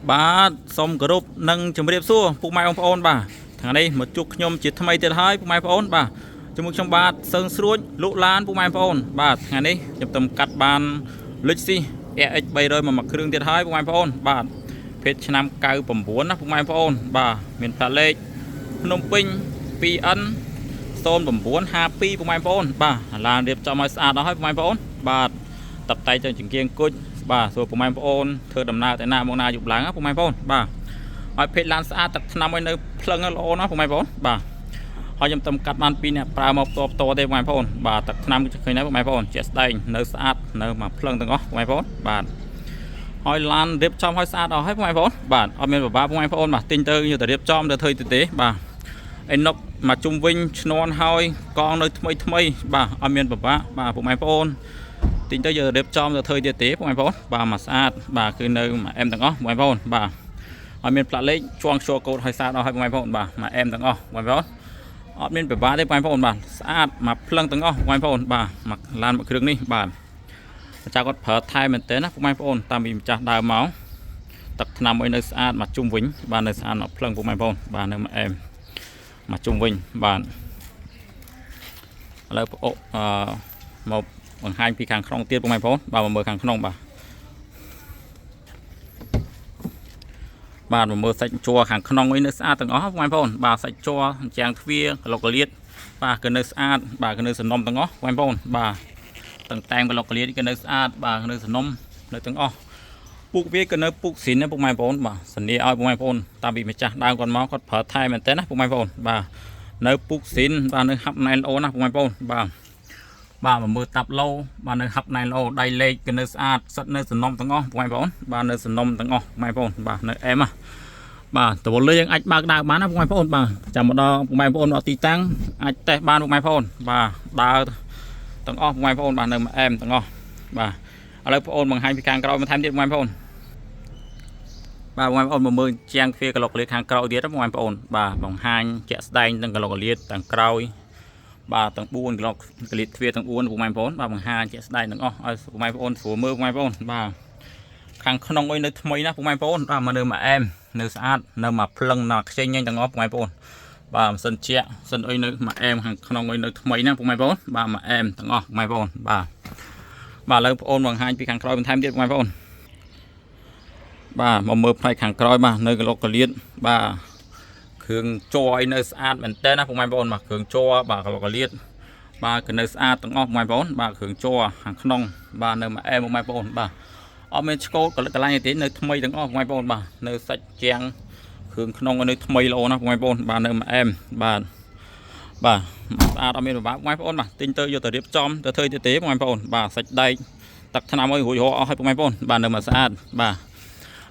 បាទសូមគោរពនិងជម្រាបសួរពុកម៉ែបងប្អូនបាទថ្ងៃនេះមកជួបខ្ញុំជាថ្មីទៀតហើយពុកម៉ែបងប្អូនបាទជាមួយខ្ញុំបាទសឹងស្រួចលក់ឡានពុកម៉ែបងប្អូនបាទថ្ងៃនេះខ្ញុំទៅកាត់បាន Lexus RX 300មកមួយគ្រឿងទៀតហើយពុកម៉ែបងប្អូនបាទភេទឆ្នាំ99ណាពុកម៉ែបងប្អូនបាទមានផ្លាកលេខភ្នំពេញ 2N 0952ពុកម៉ែបងប្អូនបាទឡានរៀបចំឲ្យស្អាតអស់ហើយពុកម៉ែបងប្អូនបាទ តាប់តែទៅចង្គៀងគុជបាទសួរពុកម៉ែបងប្អូនធ្វើដំណើរទៅណាមកណាយប់ឡើងណាពុកម៉ែបងប្អូនបាទឲ្យភេទឡានស្អាតទឹកថ្នាំឲ្យនៅភ្លឹងល្អណាស់ពុកម៉ែបងប្អូនបាទហើយខ្ញុំតំកាត់បានពីរអ្នកប្រើមកផ្ទាល់ផ្ទាល់ទេពុកម៉ែបងប្អូនបាទទឹកថ្នាំឃើញដែរពុកម៉ែបងប្អូនជាក់ស្ដែងនៅស្អាតនៅមកភ្លឹងទាំងអស់ពុកម៉ែបងប្អូនបាទហើយឡានរៀបចំឲ្យស្អាតអស់ហើយពុកម៉ែបងប្អូនបាទអត់មានពិបាកពុកម៉ែបងប្អូនបាទទិញទៅយកទៅរៀបចំទៅធ្វើទៅទេបាទអេណុកមកជុំវិញឈ្នន់ហើយកងនៅថ្មីថ្មីបាទអត់មានពិបាកបាទពុកម៉ែបងប្អូន ទិញទៅយករៀបចំទៅធ្វើទៀតទេបងប្អូនបាទមកស្អាតបាទគឺនៅមួយអែមទាំងអស់បងប្អូនបាទហើយមានផ្លាកលេខជាង QR code ឲ្យស្អាតអស់ហើយបងប្អូនបាទមួយអែមទាំងអស់បងប្អូនអត់មានពិបាកទេបងប្អូនបាទស្អាតមកភ្លឹងទាំងអស់បងប្អូនបាទមកឡានមួយគ្រឿងនេះបាទម្ចាស់គាត់ប្រើថែមែនតើណាបងប្អូនតាមពីម្ចាស់ដើមមកទឹកថ្នាំអីនៅស្អាតមកជុំវិញបាទនៅស្អាតមកភ្លឹងបងប្អូនបាទនៅមួយអែមមកជុំវិញបាទឥឡូវប្អូអឺមក បង្ហាញពីខាងក្នុងទៀតពុកម៉ែបងប្អូនបាទមកមើលខាងក្នុងបាទបាទមកមើលសាច់ជ័រខាងក្នុងអីនៅស្អាតទាំងអស់ពុកម៉ែបងប្អូនបាទសាច់ជ័រអញ្ចាំងទ្វារក្លុកកលៀតបាទគឺនៅស្អាតបាទគឺនៅសំណុំទាំងអស់ពុកម៉ែបងប្អូនបាទទាំងតែមកក្លុកកលៀតគឺនៅស្អាតបាទនៅសំណុំនៅទាំងអស់ពូកវាក៏នៅពូកស៊ីនណាពុកម៉ែបងប្អូនបាទសនីឲ្យពុកម៉ែបងប្អូនតាមពីម្ចាស់ដើមគាត់មកគាត់ប្រើថែមែនតើណាពុកម៉ែបងប្អូនបាទនៅពូកស៊ីនបាទនៅហាប់ណែនល្អណាស់ពុកម៉ែបងប្អូនបាទ បាទមកមើលតាប់ឡូបាទនៅហាប់ណែនល្អដៃលេខក៏នៅស្អាតសិតនៅសំណុំទាំងអស់បងប្អូនបាទនៅសំណុំទាំងអស់បងប្អូនបាទនៅអែមណាបាទតវលយើងអាចបើកដើរបានណាបងប្អូនបាទចាំមកដល់បងប្អូនដល់ទីតាំងអាចតេស្តបានបងប្អូនបាទដើរទាំងអស់បងប្អូនបាទនៅអែមទាំងអស់បាទឥឡូវបងប្អូនបង្ហាញពីខាងក្រោយបន្ថែមទៀតបងប្អូនបាទបងប្អូនមកមើលជាងទ្វារក្លុកលៀតខាងក្រោយទៀតណាបងប្អូនបាទបង្ហាញជាក់ស្ដែងទាំងក្លុកលៀតទាំងក្រោយ បាទទាំង4ក្លុកកលិតទ្វារទាំង4ពុកម៉ែបងប្អូនបាទបង្ហាញជាក់ស្ដែងទាំងអស់ឲ្យពុកម៉ែបងប្អូនស្រួលមើលពុកម៉ែបងប្អូនបាទខាងក្នុងអីនៅថ្មីណាស់ពុកម៉ែបងប្អូនបាទមកនៅមួយអែមនៅស្អាតនៅមួយភ្លឹងនៅខ្ចីញញទាំងអស់ពុកម៉ែបងប្អូនបាទម៉ាស៊ីនជាក់ម៉ាស៊ីនអីនៅមួយអែមខាងក្នុងអីនៅថ្មីណាស់ពុកម៉ែបងប្អូនបាទមួយអែមទាំងអស់ពុកម៉ែបងប្អូនបាទបាទឥឡូវបងប្អូនបង្ហាញពីខាងក្រោយបន្ថែមទៀតពុកម៉ែបងប្អូនបាទមកមើលផ្នែកខាងក្រោយបាទនៅក្លុកកលៀតបាទគ្រឿងជ័រអីនៅស្អាតមែនតើណាពុកម៉ែបងប្អូនបាទគ្រឿងជ័របាទក្លុកកលៀត បាទគឺនៅស្អាតទាំងអស់បងប្អូនបាទគ្រឿងជ័រខាងក្នុងបាទនៅមួយអែមបងប្អូនបាទអត់មានឆ្កូតកលិតកន្លែងទេនៅថ្មីទាំងអស់បងប្អូនបាទនៅសាច់ជាងគ្រឿងក្នុងនៅថ្មីល្អណាស់បងប្អូនបាទនៅមួយអែមបាទបាទស្អាតអត់មានពិបាកបងប្អូនបាទទិញទៅយកទៅរៀបចំទៅធ្វើទៅទេបងប្អូនបាទសាច់ដែកទឹកថ្នាំឲ្យរួចរាល់អស់ហើយបងប្អូនបាទនៅមួយស្អាតបាទ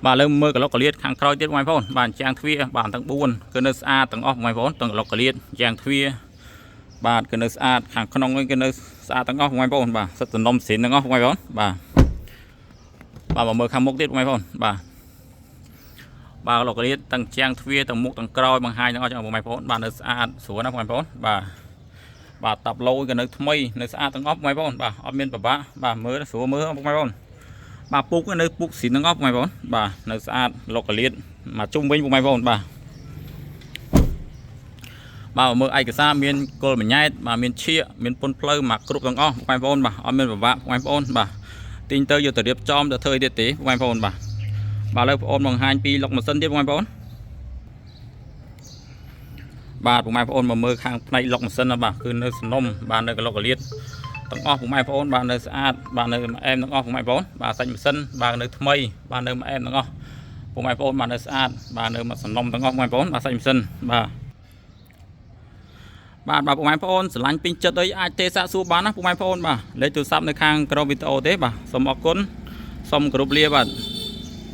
បាទឥឡូវមើលក្លុកកលៀតខាងក្រោយទៀតបងប្អូនបាទជាងទ្វារបាទទាំង4គឺនៅស្អាតទាំងអស់បងប្អូនទាំងក្លុកកលៀតជាងទ្វារ បាទគឺនៅស្អាតខាងក្នុងនេះគឺនៅស្អាតទាំងអស់បងប្អូនបាទសិតសំណុំស៊ីនទាំងអស់បងប្អូនបាទបាទមកមើលខាងមុខទៀតបងប្អូនបាទបាទលោករៀតទាំងជាងទ្វារទាំងមុខទាំងក្រោយបង្ហាញទាំងអស់ចឹងបងប្អូនបាទនៅស្អាតស្រួលណាស់បងប្អូនបាទបាទតាប់ឡូក៏នៅថ្មីនៅស្អាតទាំងអស់បងប្អូនបាទអត់មានពិបាកបាទមើលស្រួលមើលបងប្អូនបាទពូកនៅពូកស៊ីនទាំងអស់បងប្អូនបាទនៅស្អាតលោកលៀតមកជុំវិញបងប្អូនបាទ បាទមើលឯកសារមានគល់មញ៉ែតបាទមានឈៀកមានពុនផ្លូវមកគ្រប់ទាំងអស់បងប្អូនបាទអត់មានពិបាកបងប្អូនបាទទិញទៅយកទៅរៀបចំទៅធ្វើទៀតទេបងប្អូនបាទបាទឥឡូវបងប្អូនបង្ហាញពីលុកម៉ាស៊ីនទៀតបងប្អូនបាទបងប្អូនមកមើលខាងផ្នែកលុកម៉ាស៊ីនណាបាទគឺនៅសំណុំបាទនៅកលុកកលៀតទាំងអស់បងប្អូនបាទនៅស្អាតបាទនៅអែមទាំងអស់បងប្អូនបាទសាច់ម៉ាស៊ីនបាទនៅថ្មីបាទនៅអែមទាំងអស់បងប្អូនបាទនៅស្អាតបាទនៅសំណុំទាំងអស់បងប្អូនបាទសាច់ម៉ាស៊ីនបាទ បាទបាទពុកម៉ែបងប្អូនស្រឡាញ់ពេញចិត្តអីអាចទេសាកសួរបានណាពុកម៉ែបងប្អូនបាទលេខទូរស័ព្ទនៅខាងក្រោមវីដេអូទេបាទសូមអរគុណសូមគោរពលាបាទ។